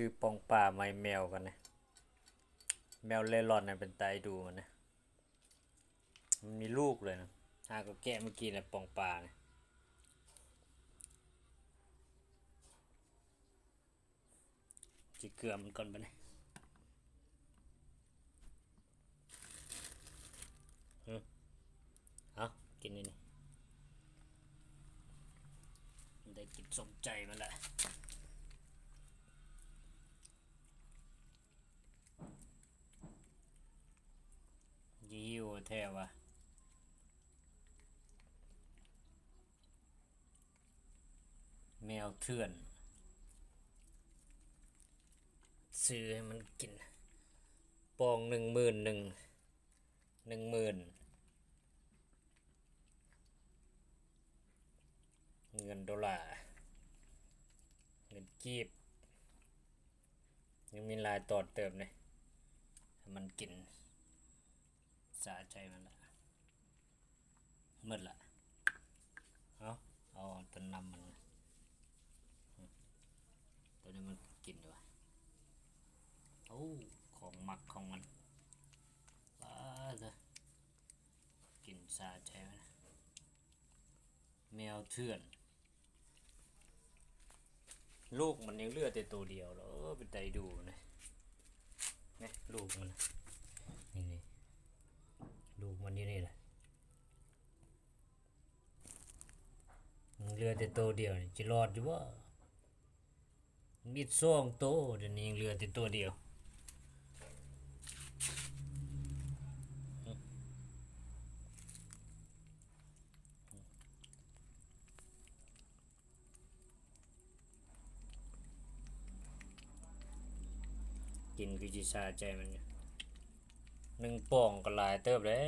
ຊື້ປ່ອງປາໃໝ່ແມວກ່ອນນະ. ແມວເລ່ລ່ອນນະ ເປັນຕາເອັນດູມັນນະ. ມັນມີລູກເລີຍນະ. ຫາກໍແກະມື້ກີ້ນະ ປ່ອງປານະ. ຊິເກືອມັນກ່ອນບັດນີ້. ເອົາ ກິນນີ້ ໄດ້ກິນສົມໃຈມັນລະ. ຫິວແທ້ວ່າ. ແມວເຖື່ອນ ຊື້ໃຫ້ມັນກິນ ປ່ອງໜຶ່ງໝື່ນໜຶ່ງ ໜຶ່ງໝື່ນ ເງິນໂດລາ ເງິນກີບ. ຍັງມີຫຼາຍຕອນເຕີບເດ້ ໃຫ້ມັນກິນ ສະໃຈມັນລະ. ໝົດລະ. ເອົາ ເອົາແຕ່ນ້ຳມັນ ໂຕນີ້ມັນກິນຢູ່ຫວາ. ໂອ້ ຂອງມັກຂອງມັນ. ປາດ ກິນສະໃຈມັນ. ແມວເຖື່ອນ. ລູກມັນຍັງເຫຼືອແຕ່ໂຕດຽວເນາະ ເປັນຕາເອັນດູນະ. ນີ້ລູກມັນນະ ນີ້ໆ ລູກມັນຢູ່ນີ້ລະ. ຍັງເຫຼືອແຕ່ໂຕດຽວນີ້ ຊິລອດຢູ່ບໍ່? ມີສອງໂຕ ດຽວນີ້ຍັງເຫຼືອແຕ່ໂຕດຽວ. ກິນຄືຊິສະໃຈມັນຢູ່. ໜຶ່ງປ່ອງກໍຫຼາຍເຕີບເດ້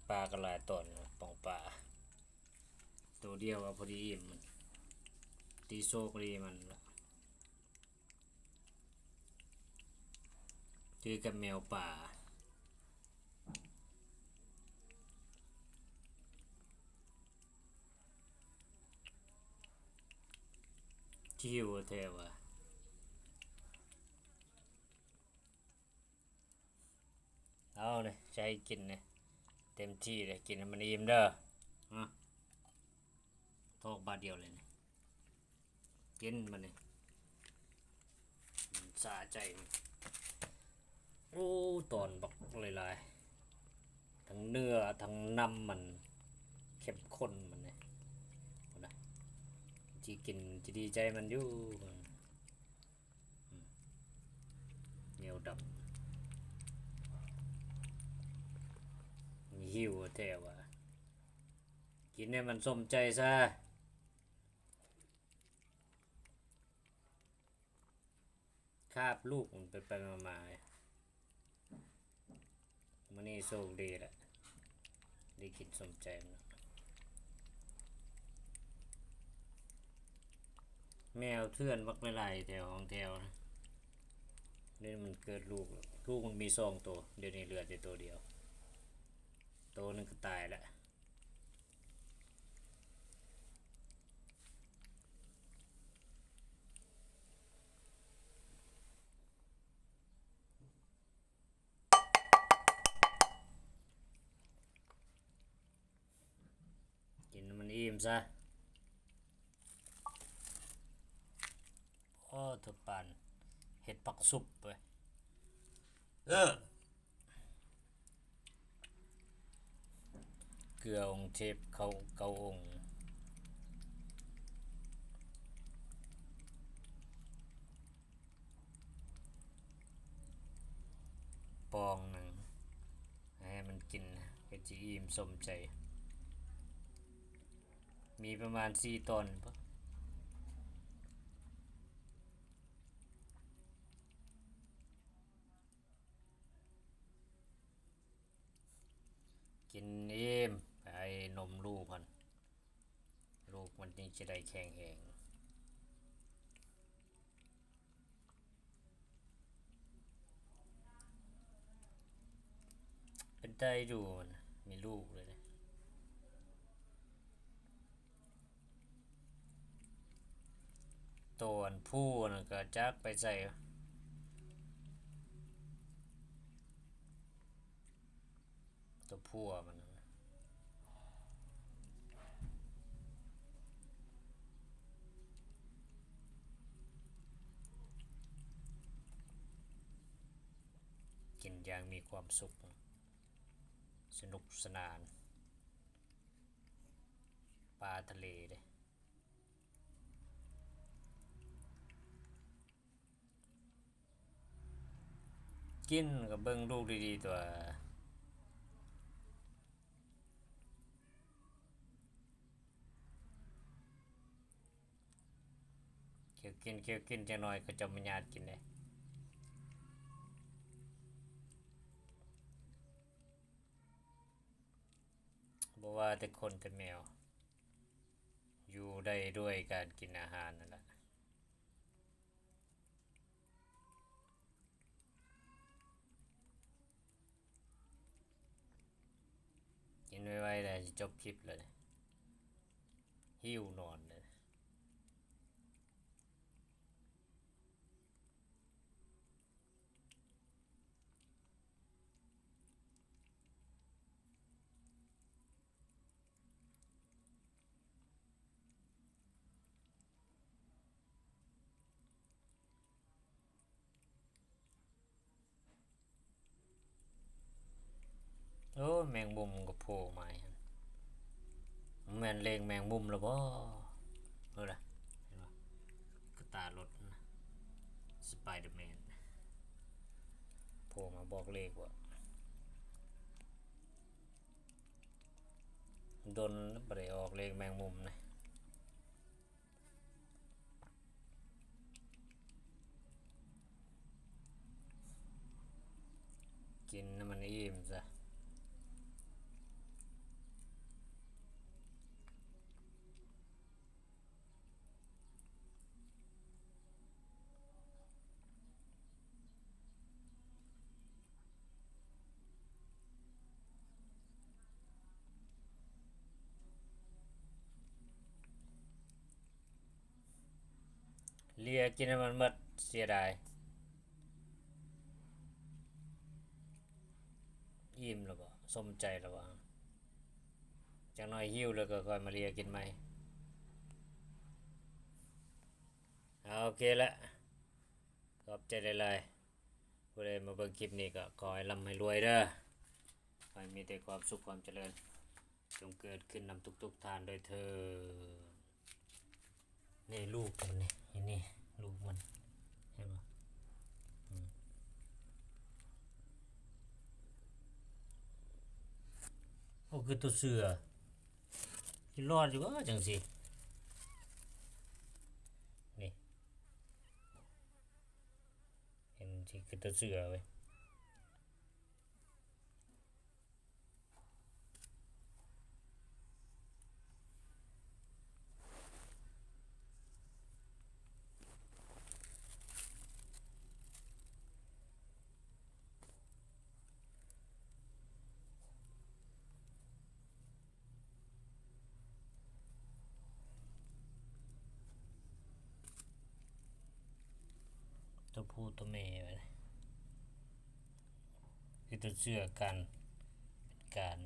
ປາກໍຫຼາຍຕອນ ປ່ອງປາ. ໂຕດຽວກໍພໍດີອີ່ມ ມັນ ຕີໂຊກດີມັນລະ. ຄືກັບແມວປ່າ ທີ່ຫິວແທ້ວ່າ. ເອົາເດ້ ໃຈກິນເດ້ ເຕັມທີ່ເດ້ ກິນໃຫ້ມັນອີ່ມເດີ. ອາ ຖອກບາດດຽວເລີຍນີ້. ກິນມັນນີ້ ມັນສະໃຈ. ໂອ້ ຕອນບັກຫຼາຍໆ ທັງເນື້ອ ທັງນ້ຳມັນ ເຂັ້ມຂຸ້ນມັນນີ້. ພຸ້ນນະ ຊິກິນ ຊິດີໃຈມັນຢູ່. ອືມ ແມວດຳ ຫິວແທ້ວ່າ. ກິນໃຫ້ມັນສົມໃຈຊະ. ຄາບລູກມັນໄປໆມາໆ ມື້ນີ້ໂຊກດີລະ ໄດ້ກິນສົມໃຈມັນ. ແມວເຖື່ອນບັກຫຼາຍໆ ແຖວຫ້ອງແຖວນະ. ນີ້ມັນເກີດລູກ ລູກມັນມີສອງໂຕ ດຽວນີ້ເຫຼືອແຕ່ໂຕດຽວ ໂຕໜຶ່ງກໍຕາຍລະ. ກິນໃຫ້ມັນອີ່ມຊະ. ໂອ້ ເຖິງປານເຮັດຜັກສຸບເວີຍ. ເອີ ເກືອອົງເທບເກົ້າ ເກົ້າອົງ ປອງໜຶ່ງ ໃຫ້ມັນກິນ ກໍຈະອີ່ມສົມໃຈ. ມີປະມານສີ່ຕອນບໍ? ກິນອີ່ມ ໃຫ້ນົມລູກຫັ້ນ ລູກມັນຈຶ່ງຈະໄດ້ແຂງແຮງ. ເປັນຕາເອັນດູ ມັນມີລູກເລີຍເດ້. ໂຕອັນຜູ້ນັ້ນກໍຈັກໄປໃສ ໂຕຜົວມັນ ກິນຢ່າງມີຄວາມສຸກ ສະໜຸກສະໜານ ປາທະເລເດ້. ກິນກໍເບິ່ງລູກດີໆ ຕົວະ ຂ້ຽວກິນ ຂ້ຽວກິນ ຈັກໜ້ອຍເຂົາເຈົ້າມາຍາດກິນເດ້. ບໍ່ວ່າແຕ່ຄົນແຕ່ແມວ ຢູ່ໄດ້ດ້ວຍການກິນອາຫານນັ້ນລະ. ກິນໄວໆ ແລ້ວຊິຈົບຄລິບແລ້ວ ຫິວນອນແລ້ວ. ໂອ້ ແມງມຸມກໍໂຜ່ມາອີກ ແມ່ນເລກແມງມຸມລະບໍ? ເບິ່ງລະ ເຫັນບໍ່? ກະຕາລົດນະ Spider-Man ໂຜ່ມາບອກເລກວ່າ ດົນແລ້ວບໍ່ໄດ້ອອກເລກແມງມຸມນະ. ກິນໃຫ້ມັນອີ່ມຊະ. ເລຍກິນໃຫ້ມັນໝົດ ເສຍດາຍ. ອີ່ມແລ້ວບໍ? ສົມໃຈແລ້ວບໍ? ຈັກໜ້ອຍຫິວແລ້ວກໍຄ່ອຍມາເລຍກິນໃໝ່. ເອົາ ໂອເຄລະ ຂອບໃຈຫຼາຍໆ. ຜູ້ໃດມາເບິ່ງຄລິບນີ້ກໍຂໍໃຫ້ລ່ຳໃຫ້ລວຍເດີ ຂໍໃຫ້ມີແຕ່ຄວາມສຸກຄວາມຈະເລີນ ຈົ່ງເກີດຂຶ້ນນຳທຸກໆທ່ານດ້ວຍເທີ້ນ. ນີ້ລູກມັນນີ້ ເຫັນນີ້ ລູກມັນ ເຫັນບໍ່? ອືມ ໂອ້ ຄືຕົວເສືອ ຊິລອດຢູ່ບໍ່ຈັ່ງຊີ້? ນີ້ ເຫັນຊິຄືຕົວເສືອເວີຍ. ຕົວຜູ້ຕົວແມ່ ຄືຕົວເສືອກັນ ເປັນການ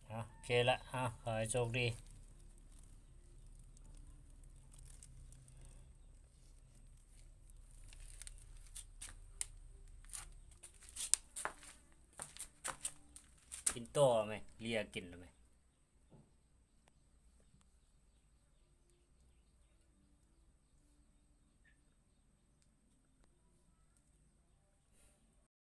ເອົາ ໂອເຄລະ ເອົາ ຂໍໃຫ້ໂຊກດີ. ກິນຕໍ່ແມະ ເລຍກິນແລ້ວແມະ.